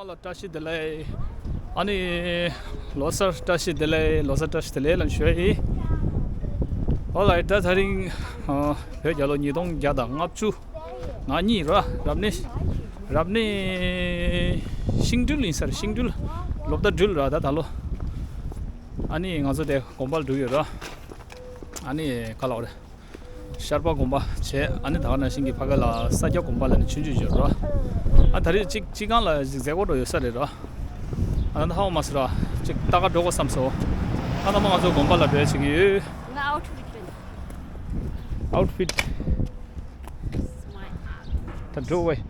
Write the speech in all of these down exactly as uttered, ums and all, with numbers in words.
ལ་བཀྲ་ཤིས་བདེ་ལེགས། ཨ་ནི་ལོ་གསར་བཀྲ་ཤིས་བདེ་ལེགས། ལོ་གསར་བཀྲ་ཤིས་བདེ་ལེགས་ལབ་ཞུ་ཡ་ཡིན། ཨོ་ལ་ད་ད་རིང་ཨ་བོད་རྒྱལ་ལོ་ཉིས་སྟོང་བརྒྱ་དང་ལྔ་བཅུ་ང་གཉིས་ར། རབ་གནས་རབ་གནས་ཤིང་སྦྲུལ་ཡིན་ས་རེད། ཤིང་སྦྲུལ་ལོ་ཟླ་སྦྲུལ་ར། ད་ད་ལོ་ཨ་ནི་ང་ཚོ་དེ་དགོན་པར་འགྲོ་གི་ཡོད་ར། ཨ་ནི་ག་ལབ་དགོས་རེད། ཤར་པ་དགོན་པ་བྱས། ཨ་ནི་ད་ག་ནང་བཞིན་གྱི་ཕ་གི་ལ་ས་སྐྱ་དགོན་པ་ལ་ནི་ཆུང་ཆུང་ཡོད་ར། ཨ་ད་རེས་གཅིག་གཅིག་སྒང་ལ་ཅིག་མཛད་སྒོ་འགྲོ་ཡོད་ས་རེད་ར། ཨ་ད་ཧ་གོ་མ་སོང་ར། ཅིག་ལྟ་ག་འགྲོ་དགོས་བསམ་སོང་། ཨ་ད་མ་ང་ཚོ་དགོན་པ་ལ་འགྲོ་ཡ་བྱེད་ཀྱི་ཡོད། ང་ཨའུ་ཕིཊ་ཕེ། ཨའུ་ཕིཊ་ད་འགྲོ་བས།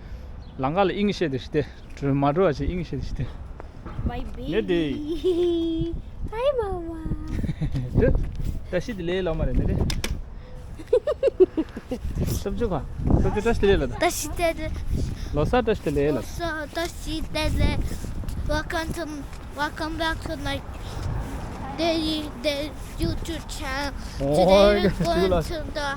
ལམ་ཁ་ལ་དབྱིངས་བཤད་དེ་ཞིག་སྟེ། གྲོས་མ་འགྲོ་བ་ཞིག་དབྱིངས་བཤད་དེ་ཞིག་སྟེ། My baby. ནེ་དེ། Hi, mama. བཀྲ་ཤིས་བདེ་ལེགས་ལབ་མ་རེད་ནེ་དེ། སུམ་ཅུ་ག་སུམ་ཅུ་བཀྲ་ཤིས་བདེ་ལེགས་ལབ་ད། བཀྲ་ཤིས་བདེ་ལེགས། ལོ་གསར་བཀྲ་ཤིས་བདེ་ལེགས་ལབ། ལོ་གསར་བཀྲ་ཤིས་བདེ་ལེགས། Welcome to, welcome back to my daily, daily YouTube channel. Today we're going to the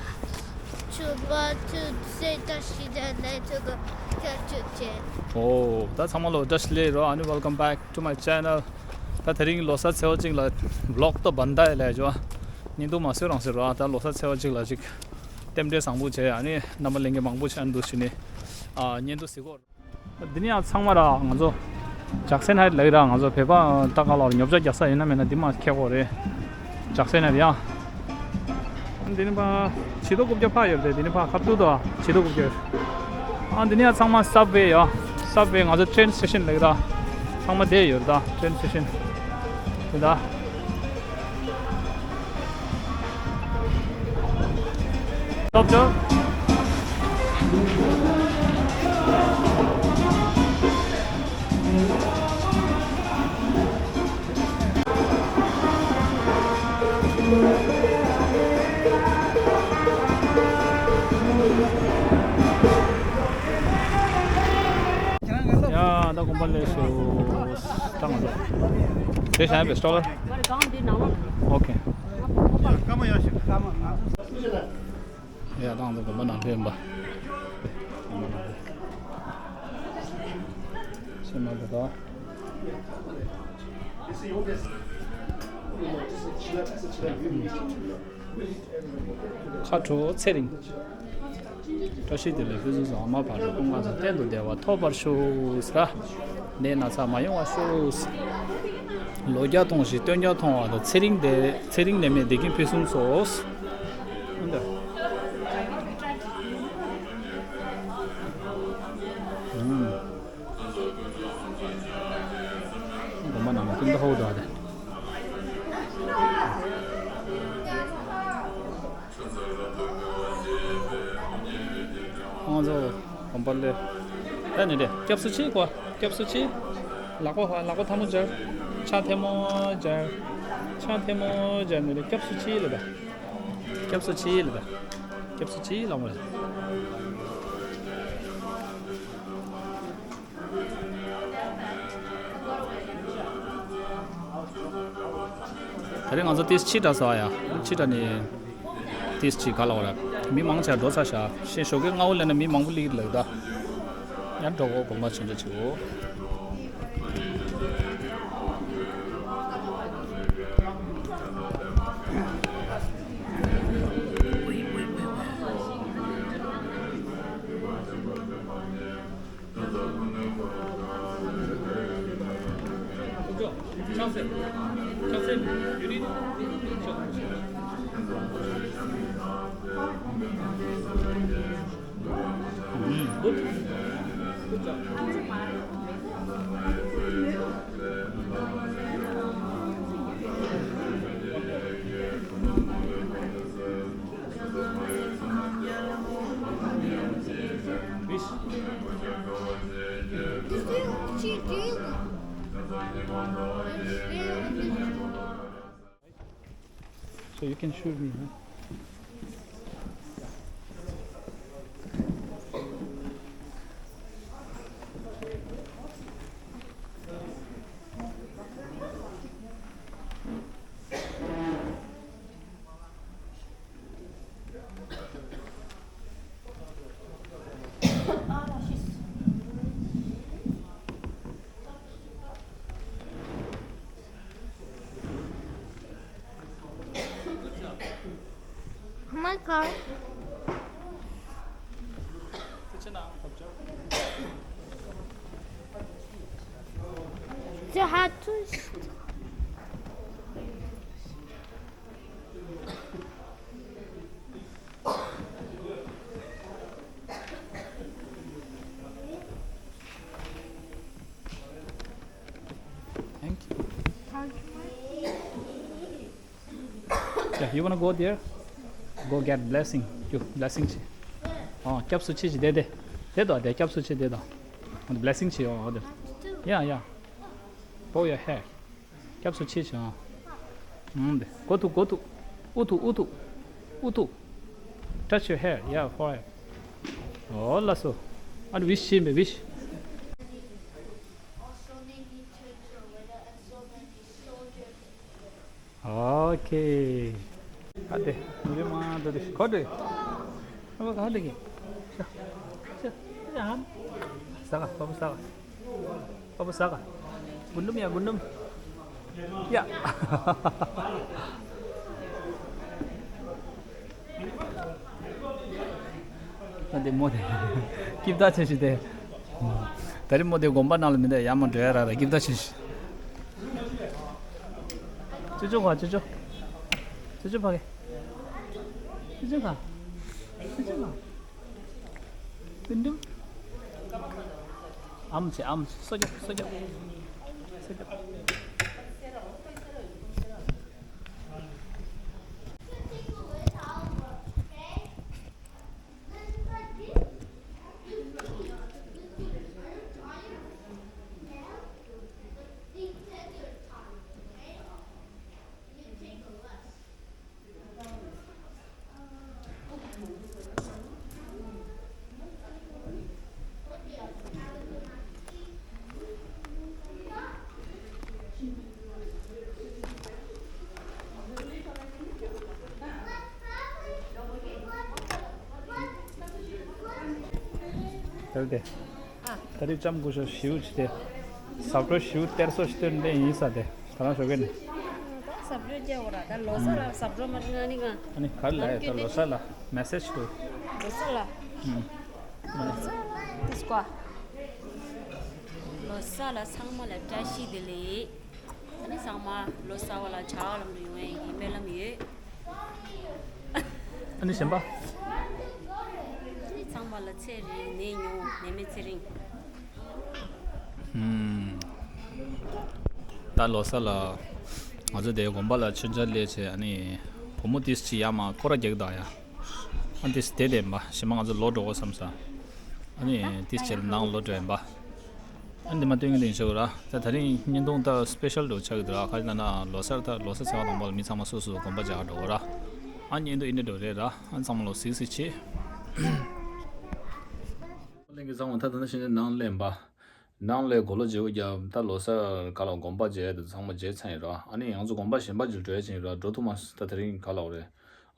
Chuba to say that she didn't let to the church today. ཨོ་ད་ཚང་མ་ལོ་བཀྲ་ཤིས་བདེ་ལེགས་རོ། ཨ་ནི་welcome back to my channel. ད་དེ་རིང་ལོ་གསར་ཚེས་པ་གཅིག་ལ་vlog ཏོ་བན་ད་ཡ་ལས་ཇོ། ཉིན་དུ་མ་སོས་རང་སོས་རོ། ད་ལོ་གསར་ཚེས་པ་གཅིག་ལ་ཅིག་རྟེན་འབྲེལ་བཟང་པོ་བྱས། ཨ་ནི་རྣམ་པ་ལྷན་རྒྱས་མང་པོ་ཆགས་འདུག་ཞུ་ནི། ཨ་ཉིན་དུ་ཟི་གོ། འདི་ནི་ཡང་ཚང་མ་ར་ང་ཚོ་ཇག་སན་ཧའེ་ལབ་ཀྱི་ར། ང་ཚོ་བོད་པ་ད་ག་ལ་ཉོ་ཆ་རྒྱག་ས་ཡིན་ན་མེད་ན་འདི་མ་ཁྱེར་དགོས་རེད། ཇག་སན་ཧའེ་ཡ། འདི་ནི་ཕ་ཆི་ཏོ་རྐུབ་བཀྱག་ཕ་ཡོད་རེད། འདི་ནི་ཕ་ཁ་ཏུ་དོ་ཆི་ཏོ་རྐུབ་བཀྱག་ཨ་འདི་ནི་ཡང་ཚང་མ་སབ་ཝེ་ཡ། སབ་ཝེ་ང་ཚོ་ཊེན་སི་ཊེ་ཤན་ལབ་ཀྱི་ར། ཚང་མ་བསྡད་ཡོད་རེད་ད། ཊེན་སི་ཊེ་ཤན་དེ་ད། Stop, stop. ཡ་ད་དགོན་པ་ལས་སོ། ད་ང་ཚོ་དེ་བྱས་པའི་སྟོ་ལ། ཨོ་ཁེ། ཡ་ད་ང་ཚོ་དགོན་པ་ནང་ཕེབས་པ། ཤེས་མ་ཐུབ་ད། ཁ་དྲོ་ཚེ་རིང་། བཀྲ་ཤིས་བདེ་ལེགས། ཕུན་སུམ་ཚོགས། ཨ་མ་བག་དྲོ། སྐུ་ཁམས་བཟང་། གཏན་དུ་བདེ་བ་ཐོབ་པར་ཤོག་ཟེར། ནད་ན་ཚ་མ་ཡོང་བར་ཤོག་ལོ་བརྒྱ་ཐོངས་ཤིག་སྟོན་བརྒྱ་ཐོངས་པ་དང་། ཚེ་རིང་བདེ་ཚེ་རིང་ནད་མེད་བདེ་སྐྱིད་ཕུན་སུམ་ཚོགས། ཨུམ། དགོན་པ་ནང་ལ་ཀུན་ཏུ་ཧོ་དག་དེ། ང་ཚོ་དགོན་པ་ལས། ད་ནི་རེད། སྐྱབས་སུ་མཆི་གོ། སྐྱབས་སུ་མཆི། ལག་པ་ཧ་ལག་པ་ཐལ་མོ་སྦྱར། ཕྱག་ཐལ་མོ་སྦྱར། ཕྱག་ཐལ་མོ་སྦྱར་ནི་རེད། སྐྱབས་སུ་མཆི་ལབ་ད། སྐྱབས་སུ་མཆི་ལབ་ད། སྐྱབས་སུ་མཆི་ལབ་མ་རེད། ད་རེས་ང་ཚོ་ཏིས་ཕྱི་དྲགས་སོང་ཡ། ཕྱི་དྲགས་ནས་ཏིས་ཅིག་ག་ལ་བ་ར། མི་མང་ཆེ་འགྲོ་ཚར་ཤག་ཤེས། ཞོགས་ཀའི་སྔ་པོ་ལས་ན་མི་མང་པོ་སླེབས་ལབ་ད། ཡང་འགྲོ་གོ་དགོངས་པ་ཆེན་པོ་བྱེད་འོ། So you can shoot me, huh? My car. It's a hard to. Thank you. Yeah, you wanna go there? Go get blessing. You blessing ཆེ། ཨ། སྐྱབས་སུ་མཆི་ཞིག་དེ་དེ། དེ་དང་དེ་སྐྱབས་སུ་མཆི་དེ་དང་། blessing ཆེ་ཡོང་། ཨོ་དེ། Yeah, yeah. Bow your head. སྐྱབས་སུ་མཆི་ཞིག་ཨང་། ཨང་དེ། Go to, go to. ཨུ་ཐུ། ཨུ་ཐུ། ཨུ་ཐུ། Touch your hair. Yeah, forehead. ཨོ་ལགས་སོ། ཨ་ནི་wish ཡིན་པས། wish. ཨོ་ཁེ། ཨ་དེ། མི་རེ་མང་དུ་དེ་ཁོ་དེ། ཨ་ཁོ་དེ་གི། ཤ། ཤ། ཤ། ཨམ། ས་ག་པ་པུ་ས་ག་པ་པུ་ས་ག་རྒུན་འབྲུམ་ཡ་རྒུན་འབྲུམ། ཡ། ཨ་དེ་མོ་དེ། སྐྱིད་ད་ཆེ་ཞིག་དེ། ད་རེས་མོ་དེ་དགོན་པ་ནང་ལ་མི་འདུག་ཡར་མར་འགྲོ་ཡ་རག་ར། སྐྱིད་ད་ཆེ་ཞིག་ཅོ་ཅོ་ག་ཅོ་ཅོ། ཅོ་ཅོ་ཕ་གི། ཅོ་ཅོ་ག་ཅོ་ཅོ་ག་ཏུན་ཏུན། ཨམ་ཆེ་ཨམ་ཆེ། སོ་རྒྱབ་སོ་རྒྱབ། སོ་རྒྱབ། དེར་དེ། ད་རེས་ལྕམ་སྐུ་ཞབས་ཞིའུ་ཆི་དེ། ཟབ་སྒྲོ་ཞིའུ་གཏེར་སོ་ཞིག་སྟོན་ཏེ་ཡིན་ས་དེ། ད་རང་ཞོགས་ཀས་ནས། ད་ཟབ་སྒྲོ་རྒྱག་འོ་ར། ད་ལོ་གསར་ལ་ཟབ་སྒྲོ་མ་ང་ནི་གང་། ཨ་ནི་ག་རེ་ལབ་ཡ། ད་ལོ་གསར་ལ་མེ་སེ་ཇི་དུ། ལོ་གསར་ལ། ཨུམ། ལོ་གསར་ལ་དིས་ཀོ། ལོ་གསར་ལ་ཚང་མ་ལ་བཀྲ་ཤིས་བདེ་ལེགས། ཨ་ནི་ཚང་མ་ལོ་གསར་བ་ལ་བྱ་བ་ལམ་དུ་ཡོང་ཡས་ཀྱི་སྨོན་ལམ་ཡོད། ཨ་ནི་གཞན་པ། ཨ་ནི་ཚང་མ་ལ་ཚེ་རིང་ནད་ཉུང་ནད་མེད་ཚེ་རིང་། ཧུམ། ད་ལོ་གསར་ལ་ང་ཚོ་དེ་དགོན་པ་ལ་མཆོད་མཇལ་སླེབས་བྱས། ཨ་ནི་བུ་མོ་ཏིས་ཅི་ཡ་མ་ཁོ་ར་རྒྱག་དང་ཡ། ཨ་ཏིས་དེ་དེ་ཡིན་པ། གཞན་པ་ང་ཚོ་ལོག་འགྲོ་དགོས་བསམ་ས། ཨ་ནི་ཏིས་ཅི་ལ་ནང་ལོག་འགྲོ་ཡིན་པ། ཨ་འདི་མ་སྟོན་གི་དེ་ཡིན་ཤག་ར། ད་ད་རིང་བརྙན་ཐུང་ད་སི་པེ་ཤལ་འགྲོ་ཆགས་གི་འདུག་ར། ག་རེ་ལབ་ན་ལོ་གསར་ད་ལོ་གསར་ཚེས་པ་དང་པོ་ལ་མི་ཚང་མ་སོ་སོ་དགོན་པ་མཇལ་འགྲོ་གི་ར། ཨ་བརྙན་ཐུང་འདི་འདྲ་འགྲོ་རེད་ར། ཨ་ཚང་མ་ལོ་གཟིགས་གཟིགས་བྱེད། ལྷན་རྒྱས་ཚང་མ་ད་ད་ནི་ཤིན་ཏུ་ནང་སླེབས་པ། ནང་སླེབས་སྒོ་ལོགས་བརྗེ་པོ་བརྒྱབ། ད་ལོ་གསར་ག་ལ་དགོན་པ་མཇལ་དུ་ཚང་མ་མཇལ་ཚར་ཡིན་ར། ཨ་ནི་ང་ཚོ་དགོན་པ་གཞན་པ་ཅིག་འགྲོ་ཡ་ཅིག་ཡིན་ར། འགྲོ་ཐུབ་མ་སོང་། ད་དེ་རིང་ག་ལ་འོ་རེད།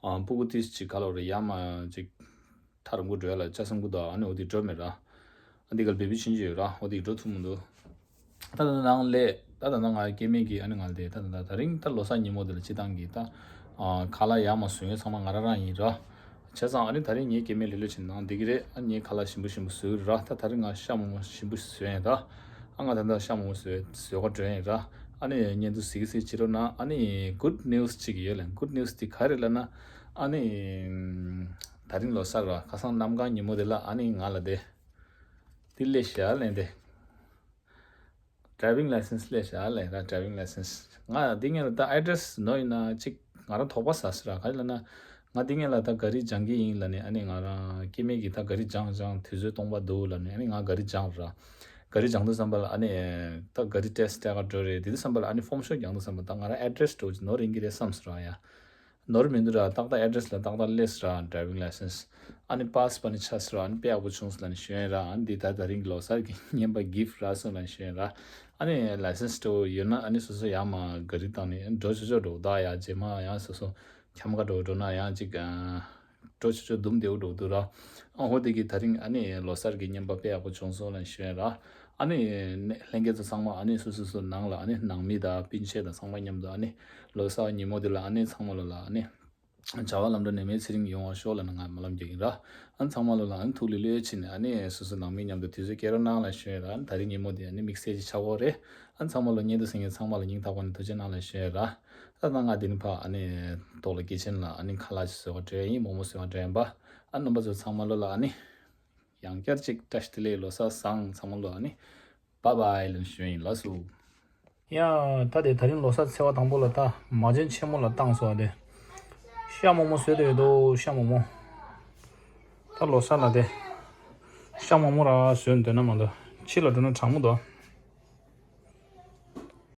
ཨ་སྤུ་གུ་ཏིས་ཅིག་ག་ལ་འོ་རེད། ཡ་མ་ཅིག་ཐག་རིང་པོ་འགྲོ་ཡ་ལ་ལྕགས་ཟམ་ཁུག་དང་། ཨ་ནི་འོ་དེ་འགྲོ་མེད་ར། ཨ་འདི་ག་ལ་བེ་བི་ཆུང་ཆུང་ཡོད་ར། འོ་དེ་འགྲོ་ཐུབ་མི་འདུག་ད་ད་ནང་སླེབས། ད་ད་ནང་ང་སྐྱེ་དམན་གྱི་ཨ་ནི་ང་ལ་དེ་ད་ད་ད་ད་རིང་ད་ལོ་གསར་ཉིན་མོ་དེ་ལ་སྤྱི་བཏང་གི་ད་ཨ་ཁ་ལག་ཡ་མ་བཟོ་མཁན་ཚང་མ་ང་རང་རང་ཡིན་ར། བྱས་ཙང་ཨ་ནི་ད་རིང་ངའི་སྐྱེ་དམན་ལྷོད་ལྷོད་བྱས་ནང་བསྡད་ཀྱི་རེད། ཨ་ངས་ཁ་ལག་ཞིམ་པོ་ཞིམ་པོ་བཟོས་ཀྱི་ར། ད་ད་རིང་ང་ཤ་མོག་མོག་ཞིམ་པོ་བཟོས་ཡིན་ར། ཨ་ང་ད་ད་ཤ་མོག་མོག་བཟོས་བཟོས་ག་འགྲོ་ཡིན་ར། ཨ་ནི་བརྙན་ཐུང་གཟིགས་གཟིགས་བྱེད་རོགས་གནང་། ཨ་ནི་གུཌ་ནིའུ་སི་གཅིག་ཡོད་ལ། གུཌ་ནིའུ་སི་དེ་ག་རེ་ལབ་ན། ཨ་ནི་ད་རིང་ལོ་གསར་ར། ཁ་སང་གནམ་གང་ཉིན་མོ་དེ་ལ་ཨ་ནི་ང་ལ་དེ་དེ་སླེབས་ཤག་ལན་དེ། ཌ་རའི་ཝིང་ལའི་སེན་སི་སླེབས་ཤག་ལན་ར། ཌ་རའི་ཝིང་ལའི་སེན་སི། ང་འདི་ངས་ལ་ད་ཨེ་ཌི་རེ་སི་ནོར་ཡིན་ན་ཅིག་ང་རང་དོགས་པ་ཟ་སི་ར། ག་རེ་ལབ་ན་ང་འདི་ངས་ལ་ད་ག་རི་སྦྱང་གི་ཡིན་ལབ་ནས། ཨ་ནི་ང་རང་སྐྱེ་དམན་གྱིས་ད་ག་རི་སྦྱང་སྦྱང་དུས་ཚོད་སྟོང་པ་འདུག་ལབ་ནས། ཨ་ནི་ང་ག་རི་སྦྱང་ར། ག་རི་སྦྱང་དུས་ཙམ་པ་ལ་ཨ་ནི་ད་ག་རི་ཊེ་སི་ཊི་སྤྲད་ག་འགྲོ་རེད། དེ་དུས་ཙམ་པ་ལ་ཨ་ནི་ཕོམ་ཤོག་རྒྱག་དུས་ཙམ་པ་ད་ང་རང་ཨེ་ཌི་རེ་སི་འགྲོ་ནོར་ཡིན་གྱི་རེད་བསམ་སི་ར་ཡ། ནོར་མི་འདུག་ར། ཏག་ཏག་ཨེ་ཌི་རེ་སི་ལ་ཏག་ཏག་སླེབས་སི་ར། ཌ་རའི་ཝིང་ལའི་སེན་སི། ཨ་ནི་པཱ་སི་པ་ནི་ཆགས་སི་ར། ཨ་ནི་དཔེ་ཡག་པོ་བྱུང་སོང་ལབ་ནས་ཞུ་ཡིན་ར། ཨ་ནི་འདི་ད་ད་རིང་གི་ལོ་གསར་གྱི་རྔན་པ་གིཕ་རག་སོང་ལབ་ནས་ཞུ་ཡིན་ར། ཨ་ནི་ལའི་སེན་སི་སྤྲོད་ཡོད་ན་ཨ་ནི་སོ་སོ་ཡར་མར་ག་རི་བཏང་ནས་འགྲོ་ཆོག་ཆོག་འགྲོ། ད་ཡ་རྗེས་མ་ཡང་སོ་སོ་འཁྱམ་ག་འགྲོ་འགྲོ་ན་ཡང་ཅིག་འགྲོ་ཆོག་ཆོག་འདུག་བདེ་པོ་འགྲོ་འདུག་ར། ཨ་ཧོ་དེ་གི་ད་རིང་ཨ་ནི་ལོ་གསར་གྱི་རྔན་པ་དཔེ་ཡག་པོ་བྱུང་སོང་ལབ་ནས་ཞུ་ཡིན་ར། ཨ་ནི་ལྷན་རྒྱས་ཚོ་ཚང་མ་ཨ་ནི་སོ་སོ་སོ་ནང་ལ་ཨ་ནི་ནང་མི་དང་སྤུན་མཆེད་དང་ཚང་མ་མཉམ་དུ་ཨ་ནི་ལོ་གསར་ཉིན་མོ་དེ་ལ་ཨ་ནི་ཚང་མ་ལོ་ལ་ཨ་ནི་ བྱ་བ་ལམ་འགྲོ་ནད་མེད་ཚེ་རིང་ཡོང་བར་ཤོག་ལབ་ནས་ང་སྨོན་ལམ་རྒྱག་གི་ཡིན་ར། ཨ་ནི་ཚང་མ་ལོ་ལ་ཨ་ནི་ཐུགས་ལ་བློས་བྱས་ནས་ཨ་ནི་སོ་སོ་ནང་མི་མཉམ་དུ་དུས་ཚོད་སྐྱེལ་རོགས་གནང་ལབ་ཞུ་ཡ་ར། ཨ་ནི་ད་རིང་ཉིན་མོ་དེ་ཨ་ནི་དམིགས་བསལ་གྱི་ཆགས་ཀྱི་ཡོད་རེད། ཨ་ནི་ཚང་མ་ལོ་བརྙན་འདི་གཟིགས་མཁན་ཚང་མ་ལ་སྙིང་ཐག་པ་ནས་ཐུགས་རྗེ་གནང་ལབ་ཞུ་ཡ་ར། ད་ད་ང་འདི་ནས་ཕར་ཨ་ནི་ཏོག་ལ་ཀི་ཆེན་ལ་ཨ་ནི་ཁ་ལག་ཅིག་བཟོ་བར་འགྲོ་ཡ་ཡིན། མོག་མོག་བཟོ་བར་འགྲོ་ཡ་ཡིན་པ། ཨ་ནི་རྣམ་པ་ཚོ་ཚང་མ་ལོ་ལ་ཨ་ནི་ཡང་བསྐྱར་ཅིག་བཀྲ་ཤིས་བདེ་ལེགས། ལོ་གསར་བཟང་། ཚང་མ་ལོ་ཨ་ནི་བཱའི་བཱའི་ལབ་ཞུ་ཡ་ཡིན། ལགས་སོ། ཡ། ད་དེ་ད་རིང་ལོ་གསར་ཚེས་པ་དང་པོ་ལ་ད་མ་བྱན་ཆེན་མོ་ལ་བཏང་སོང་བ་དེ། ཤ་མོག་མོག་བཟོས་བསྡད་ཡོད་དོ། ཤ་མོག་མོག་ད་ལོ་གསར་ལ་དེ་ཤ་མོག་མོག་ར་བཟོས་འདོད་ན་མ་གཏོགས་ཕྱི་ལ་འགྲོ་ན་གྲང་མོ་འདུག